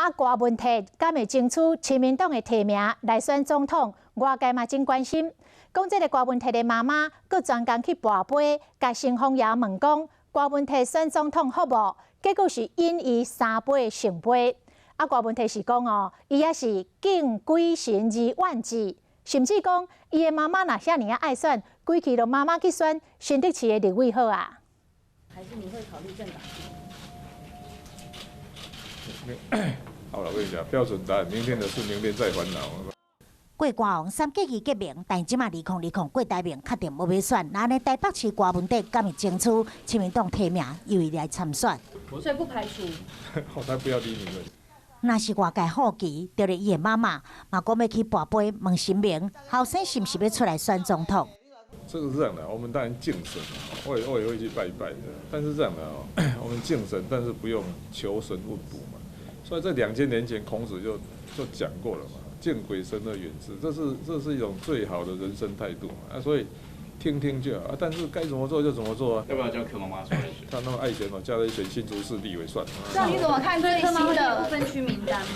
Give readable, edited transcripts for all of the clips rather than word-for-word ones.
啊，柯文哲敢會爭取親民黨的提名來選總統，外界嘛真關心。講這个柯文哲的媽媽，閣專工去跋杯，共神父爺問講，柯文哲選總統好無？結果是飲伊三杯聖杯。啊，柯文哲是講哦，伊也是敬鬼神而遠之，甚至講伊的媽媽若遐爾仔愛選，規氣就媽媽去選新竹市的立委好啊。還是你會考慮政黨？好了，我跟你講，標準答案，明天的事明天再煩惱。郭歌王三結義結盟，但這馬2020郭台銘確定無欲選，那呢台北市柯文哲敢會爭取親民黨提名，由伊來參選。所以不排除。我才不要理你們。若是外界好奇，著連伊的媽媽嘛講欲去跋杯問神明，後生是毋是欲出來選總統？這個是這樣的，我們當然敬神，我也會去拜拜的。但是這樣的哦，我們敬神，但是不用求神問卜嘛。所以在2000年前，孔子就講過了嘛，敬鬼神而遠之，這是一種最好的人生態度嘛。啊，所以聽聽就好啊，但是該怎麼做就怎麼做啊。要不要叫柯媽媽出來選？他那麼愛選嘛，叫他選新竹市立委算了。那你怎麼看最新的不分區名單嗎？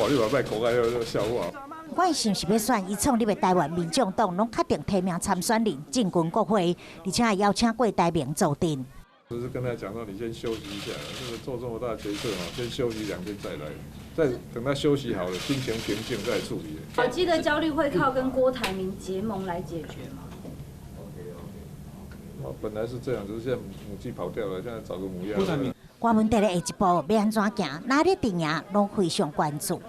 哇，你把麥口開又笑話。不管是毋是欲選，伊創立的台灣民眾黨攏確定提名參選人進軍國會，而且還邀請郭台銘助陣。只是跟他講說，你先休息一下，這個做這麼大決策哦，先休息2天再來，再等他休息好了，心情平靜再處理。手機的焦慮會靠跟郭台銘結盟來解決嗎？哦，本來是這樣，只是現在母雞跑掉了，現在找個母鴨。柯文哲的下一步欲按怎行，哪裡陣營攏非常關注。